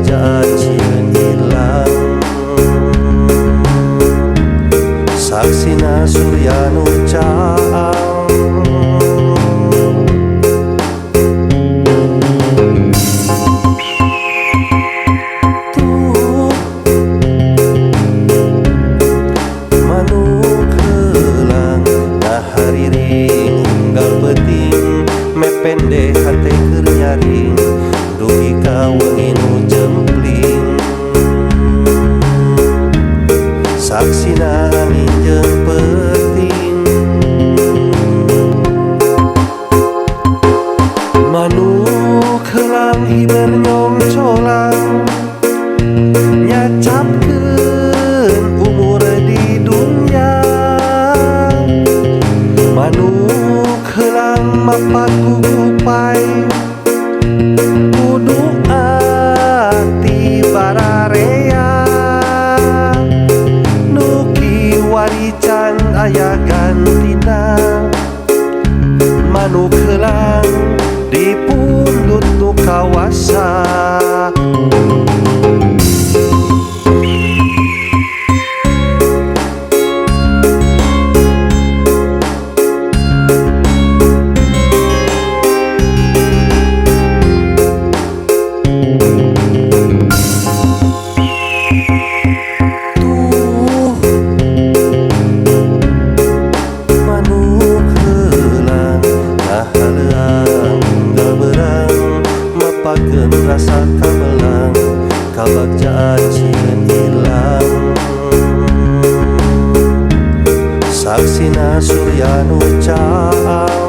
Kabagjaan sieun ilang. Saksina surya nu caang. Tuh manuk heulang ngahariring unggal peuting mepende hate keur nyaring dugi ka wengi nu jempling. Saksina angin jeung peuting. Manuk heulang hiber nyongcolang nyacapkeun umur di dunya. Manuk heulang mapak kukupai kudu ati bararea. Nu kiwari can aya gantina. Manuk heulang dipundut nu kawasa. Tuh manuk heulang ngahaleuang unggal beurang mapakeun rasa kamelang kabagjaan sieun ilang. Saksina surya nu caang.